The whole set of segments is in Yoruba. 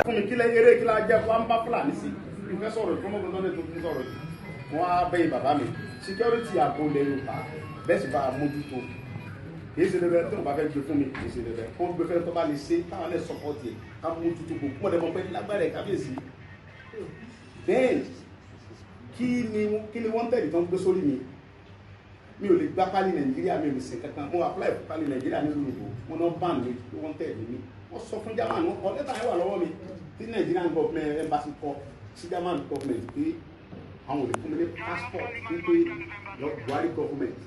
Fún mi kílẹ̀ eré kí la jẹ́ fún bá Fúlàní sí ìfẹ́ sọ̀rọ̀ ìfọ́nmọ́gbọ́n tó lè tó fi sọ̀rọ̀ yìí. Wọ́n á bẹ́yìn bàbá mi security ààbò ilẹ̀ Yorùbá bẹ́ẹ̀ sì bá a mójútó. Kìí ṣe dandan tí wọ́n bá fẹ́ gbé fún mi, kìí ṣe dandan kó gbé fẹ́ tó bá lè ṣe táwọn lè support ẹ̀ ká mójútó gbogbo mọ̀lẹ́ mọ̀ pé lágbára ẹ̀ kábíyèsí. Then kí ni wọ́n tẹ̀lé tó ń gbé sórí mi? Mi ò lè gbá pálí Nàìjíríà, mi ò lè sìn kankan. Mo apply fún pálí Nàìjíríà nílùú ìbò, wọn náà ban mi pé wọ́n tẹ̀lé mi. Wọ́n sọ fún German, wọn kọ lẹ́tà yẹn wà lọ́wọ́ mi tí Nigerian government embassy kọ sí German government pé àwọn ò lè fún mi ní passport, wípé Buhari government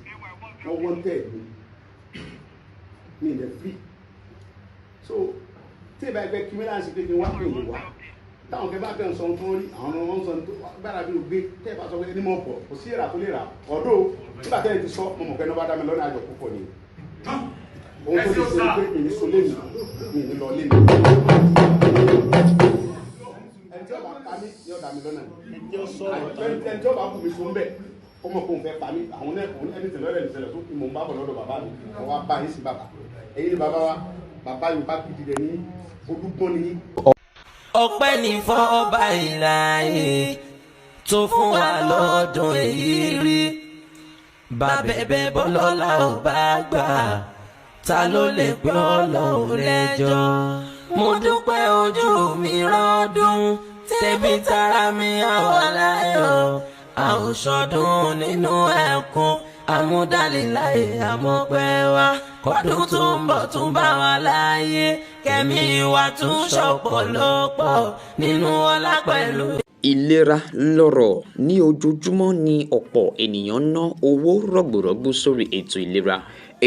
wọ́n wanted mi, mi ì lè free. So tí ìbá ẹgbẹ́ kí mi láti pé kí n wá pè mí wá, táwọn kẹfà kẹ́ ń sọ ohun tó ń rí, àwọn ọmọ wọn sọ ohun tó gbára bí o gbé. Tẹ́ ẹ bá sọ pé ní mọ̀ pọ̀, kò sí èrà tó lè rà ọ̀dọ́. Nígbà tẹ́ ẹ ti sọ, mo mọ̀ pé ní wọ́n bá dá mi lọ́nà àjọ púpọ̀ ni. Ohun tó lè ṣe ni pé mi ní so lé mi, mi ní lọ lé mi. Ẹni tí ó bá pa mí yóò dá mi lọ́nà, ẹni tí ó bá bù mí so ń bẹ̀, ó mọ̀ pé òun fẹ́ pa mí. Àwọn náà òun ẹni tẹ̀lé ọ̀rẹ́ ìṣẹ̀lẹ̀ tó mò ń bá bọ̀ lọ́dọ̀ bàbá mi. Wọ́n wá bá yín sí bàbá. Ẹ̀yin ni bàbá wa, bàbá Yorùbá gidi rẹ̀ ní olúgbọ́n ni yín. Ọpẹ́ ní fọ́ba ìlàyé tó fún wa lọ́dún èyí rí. Bàbẹ̀bẹ̀ bọ́lọ́lá ò bá gbà, ta ló lè pé Ọlọ́run lẹ́jọ́? Mo dúpẹ́ ojú mi rọ́dún, tẹ̀bí tara mi àwọn aláyọ̀. Àwòṣọdún nínú ẹkún àmúdálíláyé àmọ́pẹ́ wa. Kọ́dún tó ń bọ̀ tún bá wa láàyè, kẹ́mi wa tún ṣọ̀pọ̀lọpọ̀ nínú ọlá pẹ̀lú. Ìlera lọ́rọ̀. Ní ojoojúmọ́ ni ọ̀pọ̀ ènìyàn ń ná owó rọ̀gbùrọ̀gbù sórí ètò ìlera,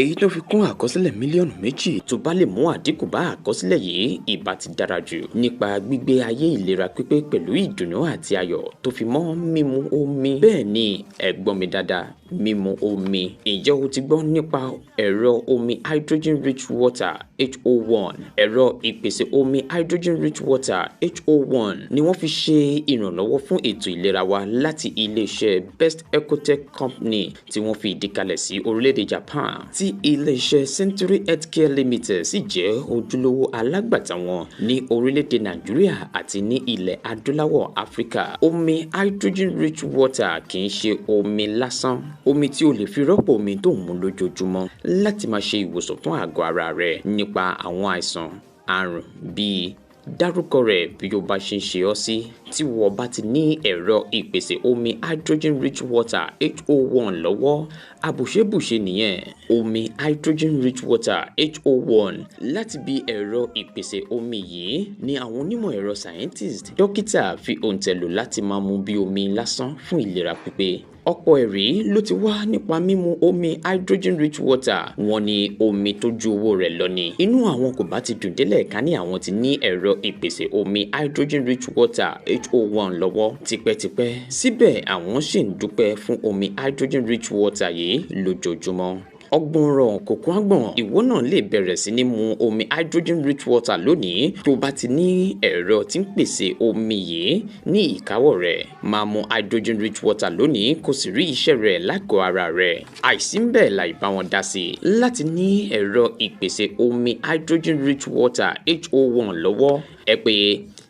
èyí tó fi kún àkọsílẹ̀ mílíọ̀nù 2. Tó bá lè mú àdínkù bá àkọsílẹ̀ yìí, ìbá ti dára jù. Nípa gbígbé ayé ìlera pípé pẹ̀lú ìdùnnú àti ayọ̀ tó fi mọ́ mímu omi. Bẹ́ẹ̀ ni, ẹ gbọ́ mi dáadáa, mímu omi. Ǹjẹ́ o ti gbọ́ nípa ẹ̀rọ omi hydrogen rich water HO1? Ẹ̀rọ ìpèsè omi hydrogen rich water HO1 ni wọ́n fi ṣe ìrànlọ́wọ́ fún ètò ìlera wa láti iléeṣẹ́ Best Ecotech Company tí wọ́n fi ìdí kalẹ̀ sí orílẹ̀-èdè Japan, tí iléeṣẹ́ Century Healthcare Limited sì jẹ́ ojúlówó alágbàtà wọn ní orílẹ̀-èdè Nàìjíríà àti ní ilẹ̀ adúláwọ̀ Áfíríkà. Omi hydrogen rich water kì í ṣe omi lásán, omi tí o lè fi rọ́pò omi tó ń mu lójoojúmọ́ láti máa ṣe ìwòsàn fún àgọ́ ara rẹ nípa àwọn àìsàn àrùn bíi dárúkọ rẹ̀ bí ó bá ṣe ń ṣe ọ́ sí. Tí wọ́n bá ti ní ẹ̀rọ ìpèsè omi hydrogen rich water HO1 lọ́wọ́, àbùṣebùṣe nìyẹn. Omi hydrogen rich water HO1, láti bí ẹ̀rọ ìpèsè omi yìí ni àwọn onímọ̀ ẹ̀rọ scientist dókítà fi òǹtẹ̀ lò láti máa mu bí omi lásán fún ìlera pípé. Ọ̀pọ̀ ẹ̀rí ló ti wá nípa mímu omi hydrogen rich water. Wọ́n ní omi tó ju owó rẹ̀ lọ ni. Inú àwọn kò bá ti dùn délẹ̀ ká ní àwọn ti ní ẹ̀rọ ìpèsè omi hydrogen rich water HO1 lọ́wọ́ tipẹ́tipẹ́. Síbẹ̀, àwọn ṣì ń dúpẹ́ fún omi hydrogen rich water yìí lójoojúmọ́. Ọgbọ̀nràn kòkó àgbọ̀n, ìwọ náà lè bẹ̀rẹ̀ sí ní mu omi hydrogen rich water lónìí. Tó bá ti ní ẹ̀rọ tí ń pèsè omi yìí ní ìkáwọ́ rẹ̀, máa mu hydrogen rich water lónìí, kó sì rí iṣẹ́ rẹ̀ lágọ̀ọ́ ara rẹ̀. Àìsí ń bẹ̀ láì bá wọn dá sí i. Láti ní ẹ̀rọ ìpèsè omi hydrogen rich water HO1 lọ́wọ́, ẹ pè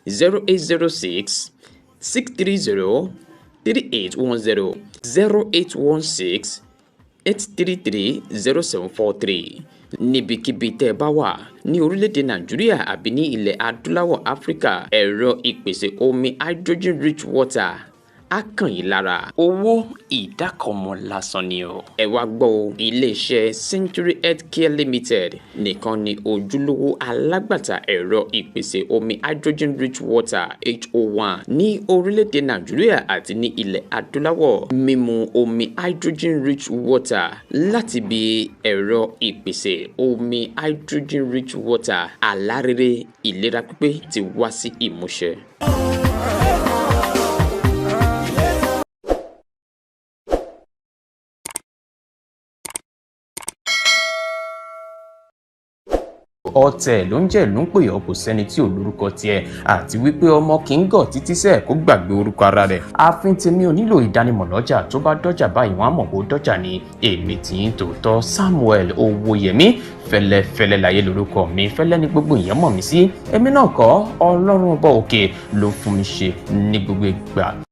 08066303810, 08168330743, níbikíbi tẹ́ ẹ bá wà ní orílẹ̀-èdè Nàìjíríà àbí ní ilẹ̀ adúláwọ̀ Áfíríkà. Ẹ̀rọ ìpèsè omi hydrogen rich water Á kàn yín lára. Owó ìdákọ̀mọ́ lásán ni o. Ẹ wá gbọ́ o, iléeṣẹ́ Century Healthcare Limited nìkan ni ojúlówó alágbàtà ẹ̀rọ ìpèsè omi hydrogen rich water HO1 ní orílẹ̀-èdè Nàìjíríà àti ní ilẹ̀ adúláwọ̀. Mímu omi hydrogen rich water láti bí ẹ̀rọ ìpèsè omi hydrogen rich water alárèrè ìlera pípé ti wá sí ìmúṣẹ. Ọ̀tẹ̀ ló ń jẹ́ ló ń pè ọ́, kò sẹ́ni tí ò lórúkọ tiẹ̀, àti wípé ọmọ kì í gọ̀ títí sẹ́ẹ̀ kó gbàgbé orúkọ ara rẹ̀. Ààfin tèmi ò nílò ìdánimọ̀ lọ́jà, tó bá dọ́jà báyìí wọ́n á mọ̀ kó dọ́jà ni. Èmi tì í tòótọ́, Samuel Owóyẹmí Fẹ́lẹ́fẹ́lẹ́ láyé lórúkọ mi, fẹ́lẹ́ ní gbogbo èèyàn mọ̀ mí sí. Èmi náà kọ́, Ọlọ́run ọba òkè ló fún mi ṣe ní gbogbo ìgbà.